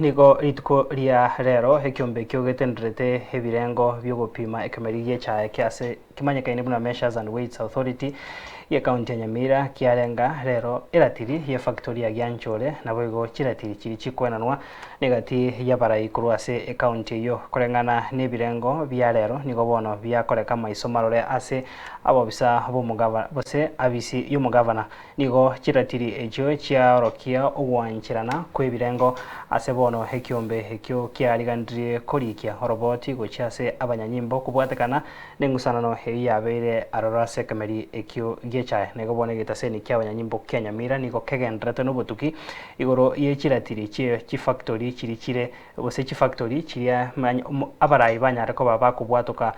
Nigo rituko ria rero ekiombe ekio getenderete ebirengo bi'ogopima ekemeri gi'echae kia ase kemanyekaine buna Measures and Weights Authority y'ecounty ya Nyamira kiarenga rero eratiri y'efactory ya Gianchore naboigo chiratiri chiria chikoenanwa negati y'abarai korwa ase ecounty eyio. Koreng'ana nebirengo bia rero nigo bono biakoreka amaiso marore ase abobisa b'omogava gose abisi y'omogavana Nigo chiratiri echio chiaorokia ogwancherana kw'ebirengo ase bono ekiombe ekio kiariganirie korikia oroboti gochia ase abanyanyimbo kobwatekana neng'usanano eyio yabeire aroro ase ekemeri ekio gi'echae. Nigo bono egetaseni ki'abanyanyimbo kia Nyamira nigo kegendererete nobotuki igoro ye chiratiri chie chifactori chiria chire gose chifactori chiria abarai banyare koba bakobwatoka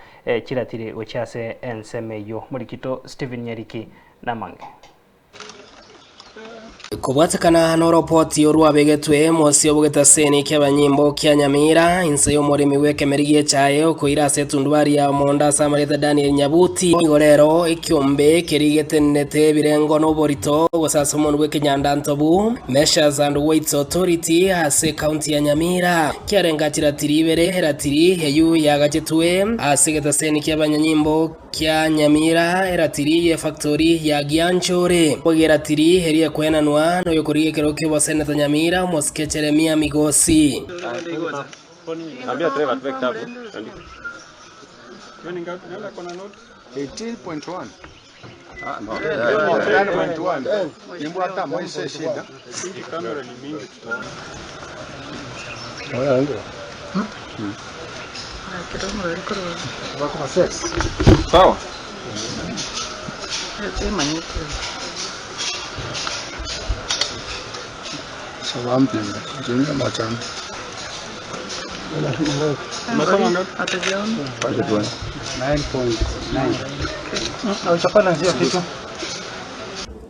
chiratiri gochia ase ensemo eyio. Morikito Stephen Nyariki namange. Kobwatekana noropoti orwabegetwe mosio bw'egetaseni ki'abanyimbo kia Nyamira, inse y'omoremi bw'ekemeri gi'echae okoira ase etundubari ya omonda ase amarieta Daniel Nyabuti, nigo rero ekiombe keria getenenete ebirengo na oborito gose ase omonwa bw'ekenyandantobu, Measures and Weights Authority, ase ekaunti ya Nyamira, kiarenga chiratiri ibere, eratiri eyio yagachetwe ase egetaseni ki'abanyanyimbo Kia Nyamira, eratiri y'efactori ya Gianchore. Boigo eratiri eria ekwenanwa noyokorigia ekerogo ki'oboseneta Nyamira, omosike Jeremia Migosi.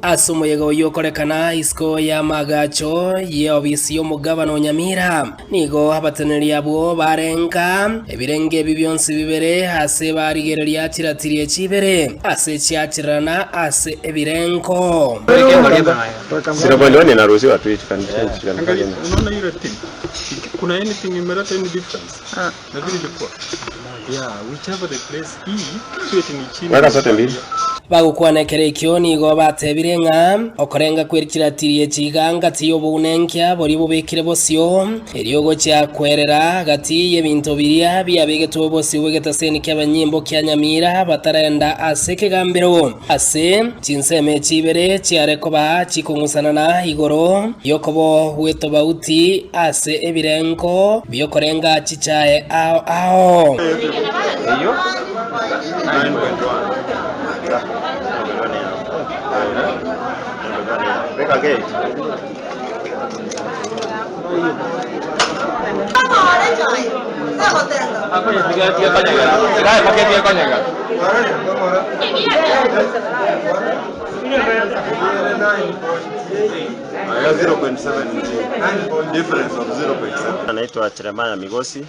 Ase omoyega oyio okorekana isiko y'amaagacho y'eofisi y'omogabana o Nyamira, nigo abateneneri abwo barenga ebirenge ebi bionsi bibere ase barigereria chiratiri echi ibere ase chiachirana ase ebirengo. Bagokwana ekero ekio nigo batebire ng'a okorenga kwe chiratiri echi iga ngati y'obounenkia boria bobekire bosio, erio gochia kwerera gati y'ebinto biria biabegetwe obosio bw'egetaseni ki'abanyimbo kia Nyamira batarenda ase ekegambero. Ase chinsemo echi ibere chiare koba chikong'usanana igoro y'okobo gw'etobauti ase ebirengo bi'okorenga chichae ao ao. Naitwa Jeremiah Migosi.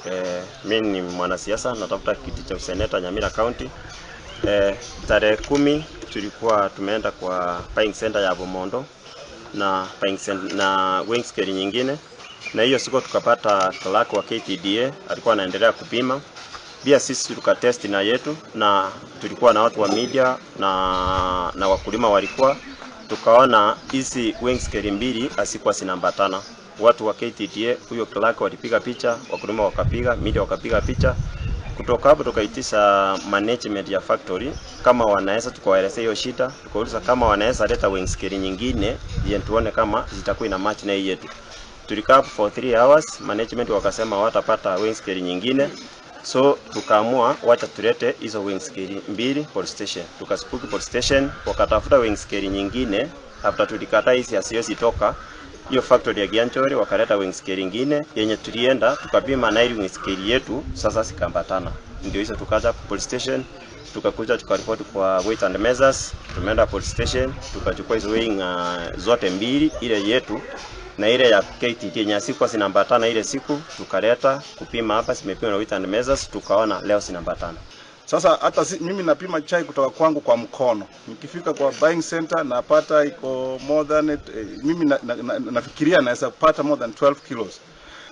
Eh, mi ni mwanasiasa natafuta kiti cha useneta Nyamira County. Eh, tarehe 10 tulikuwa tumeenda kwa buying center ya Bomondo na buying center, na weighing scale nyingine, na hiyo siku tukapata clerk wa KTDA alikuwa anaendelea kupima pia sisi tukatest na yetu, na tulikuwa na watu wa media na wakulima walikuwa, tukaona hizi weighing scale mbili hazikuwa zinaambatana. Watu wa KTDA huyo clerk walipiga picha, wakulima wakapiga, media wakapiga picha. Kutoka hapo tukaitisha management ya factory kama wanaweza, tukawaelezea hiyo shida, tukauliza kama wanaweza leta weighing scale nyingine ili tuone kama zitakuwa ina match na hii yetu. Tulikaa hapo for 3 hours, management wakasema watapata weighing scale nyingine. So tukaamua wacha tulete hizo weighing scale mbili police station. Tukaspuki police station wakatafuta weighing scale nyingine after tulikataa hizi haziwezi toka hiyo factory ya Gianchori, wakaleta weighing scale nyingine yenye tulienda tukapima na ile weighing scale yetu sasa zikambatana. Ndio hizo tukaja police station tukakuja tukaripoti kwa weight and measures. Tumeenda police station tukachukua hizo weighing zote mbili, ile yetu na ile ya KTDA yenye hazikuwa zinaambatana ile siku, tukaleta kupima hapa, zimepimwa na weight and measures, tukaona leo zinaambatana. Sasa hata si, mimi napima chai kutoka kwangu kwa mkono, nikifika kwa buying center napata iko more than eh, mimi na, na, na, nafikiria naweza kupata more than 12 kilos,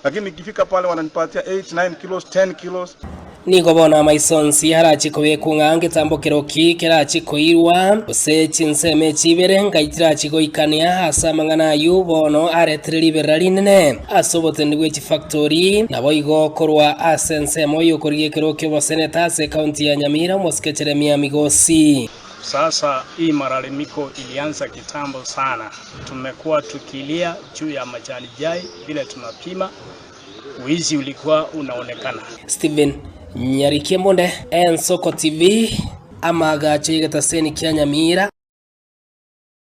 lakini nikifika pale wananipatia 8 9 kilos 10 kilos. Nigo bono amaiso onsi arachie kobekwa ng'a ngetambo keroki kerachie koirwa, gose chinsemo echi ibere ngai chirachie goikania ase amang'ana ayio bono aretire riberera rinene ase oboteneneri bwe chifactori. Naboigo korwa ase ensemo y'okorigia ekero ki'oboseneta ase ekaunti ya Nyamira omosike Jeremia Migosi. Sasa hii malalamiko ilianza kitambo sana, tumekuwa tukilia juu ya majani chai vile tunapima, wizi ulikuwa unaonekana. Stephen Nyarikia Mbonde, Ensoko TV, amagacho y'egetaseni kia Nyamira.